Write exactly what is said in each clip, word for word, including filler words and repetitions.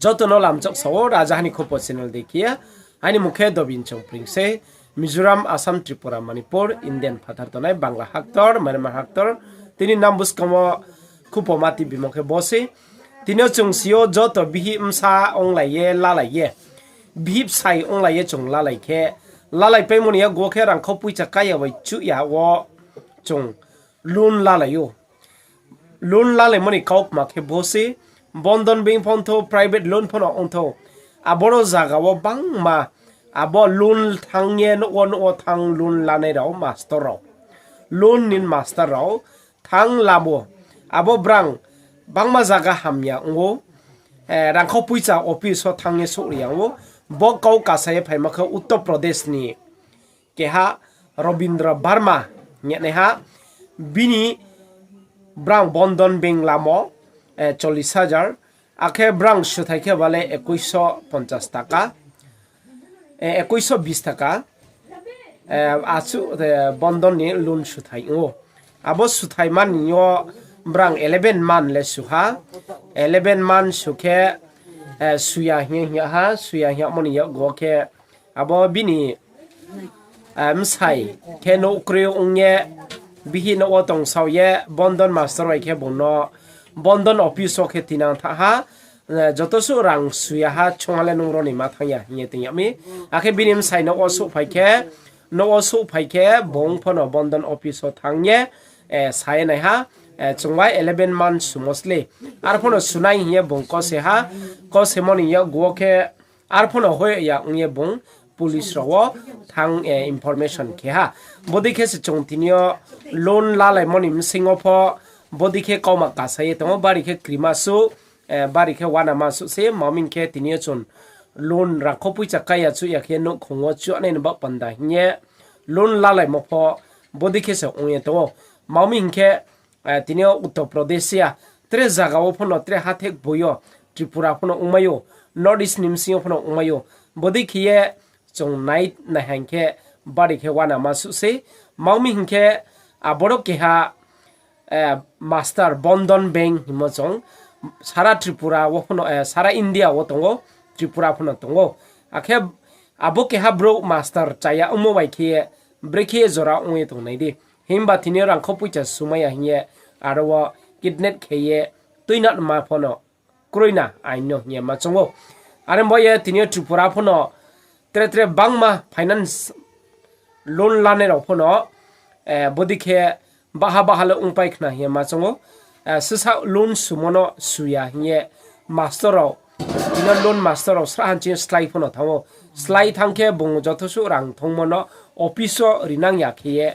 Joto no lamchok sao, Raja Hani Khupo channel dei khe. Aini mung khe Dobin Chongpring se. Mizoram, Assam, Tripura, Manipur, Indian phathar tongnai Bangla haktor, Myanmar haktor, tini nam buskang wo Khupo mati bimo khe bo se. Tini yo chung si yo joto bihih bsa onglai ye, lalai ye. Bihih bsai onglai ye chung lalai khe. Lalai paimo ni yakgo khe rangkhau poicha kaya bai chuh ya wo chung loan lalai ou. Loan lalaimo ni kaukma khe bo se, Bandhan Bank pho ongthou, private loan pho no ongthou. Aboro zaga wo bangma, abo loan thanng ye nouh wo nouh wo thanng loan lanai rao master rao. Loan ni master rao thanng lamo. Abo brang bangma zaga hamya ong ou. Rangkhau poicha office wo thanng ye souhri ya ong ou. Bo kau kasa ye phaima khe Uttar Pradesh ni keha Robindra Barma hing ye naiha, bini brang Bandhan Bank lamo, chollis hajar, akhe brang suthai khe bale ekuiso ponchas taka, ekuiso bis taka, asuh Bandhan ni loan suthai ong ou. Abo suthai mani yo brang eleven month le su ha, eleven month su khe, suya hing ye hing ya ha, suya hing yagmo ni yakgo khe, abo bini bsai khe nouh kroi ong ye, bihih nouh wo tongsao ye, Bandhan master bai khe bung no Bandhan office wo khe tinang tha ha, joto suh rang suya ha, chung ha le nung ro ni ma thanng ya hing ye toing yag mi. Akhe bini bsai nouh wo souhphai khe, nouh wo souhphai khe bung pho no Bandhan office wo thanng ye, sa ye naiha, chung bai eleven month sumo sle. Arphuh no sunai hing ye bung kose ha, kosemo ni yakgu wo khe, arphuh no hoih ya ong ye bung police rao wo thanng, information khe ha. Bodei khe se chung tini yo loan lalaimo ni bsing wo pho, bodei khe kauma kasa ye tong ou, bari khe krima suh, bari khe uanama suh se, ma mi hing khe tini yo chung loan rangkhau poicha kaya chuh ya khe nouhkhong wo chuhnai ni baoh panda hing ye loan lalaimo pho bodei khe se ong ye tong ou. Ma mi hing khe, tini yo Uttar Pradesh ya, tre zaga wo pho no, tre hathek boi yo, Tripura pho no ongmai ou, North East ni bsing yo pho no ongmai ou, bodei khe ye chung nai, nai haing khe bari khe uanama suh se, ma mi hing khe aboro keha, master Bandhan Bank hingmo chung sara Tripura wo pho no, sara India wo tong ou, Tripura pho no tong ou. Akhe abo keha brouh master chaya ongmo bai khe ye, brekhe ye jora ong ye tongnai di. Himba tini yo rangkhau poicha sumai ya hing ye, aro wo kidnap khe ye tuinatma pho no kroi na ain no hing ye ma choung ou. Are bo ye tini yo Tripura pho no tre tre bangma finance loan lanai rao pho no, bodei khe baha baha le ongpai khna hing ye ma choung ou. Sisa loan sumo no suya hing ye master rao, tini yo loan master rao srahha chini slái pho no thanng ou. Slái thanng khe bung joto suh rang thongmo no office wo rinang ya khe ye,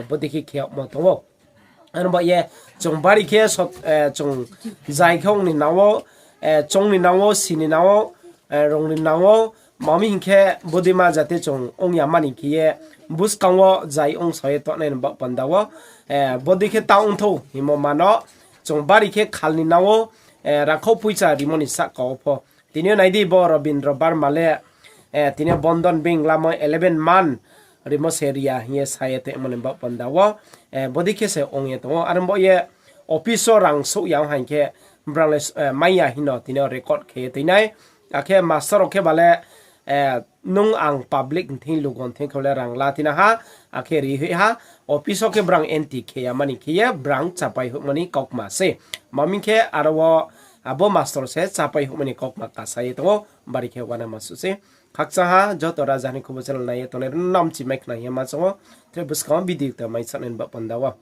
bodei khe khe yagmo tong ou. Ano ba ye chung bari khe, chung zai khe ong ni nang ou, chung ni nang ou, si ni nang ou, rung ni nang ou, ma mi hing khe bodeima jate chung ong ya mani khe ye buskang wo zai ong sa ye tongnai ni baoh panda wo, bodei khe ta ongthou hingmo ma no chung bari khe khal ni nang ou, rangkhau poicha rimo ni sahka wo pho. Tini yo nai di bo Robindra Barma le, tini yo Bandhan Bank lamo eleven month rimo se ri ya hing ye sa ye tongmo ni baoh panda wo, bodei khe se ong ye tong ou. Are bo ye office wo rang souh ya ong haing khe, brang le, mai ya hing no tini yo record khe ye tui nai. Akhe master rao khe ba le, nung ang public ni thing, lugo ni thing khe le rang la tina ha, akhe ri hoih ha, office wo khe brang anti khe ya mani khe ye brang chapai hoihmo ni kaukma se. Ma mi khe aro wo abo master se chapai hoihmo ni kaukma kasa ye tong ou, bari khe uanama suh se. Khakchang ha, joto Raja Hani Khupo channel nai ye tongnai rao no namchi mai khna hing ye ma choung ou, tre buskang wo video kta mai sanai ni baoh panda wo.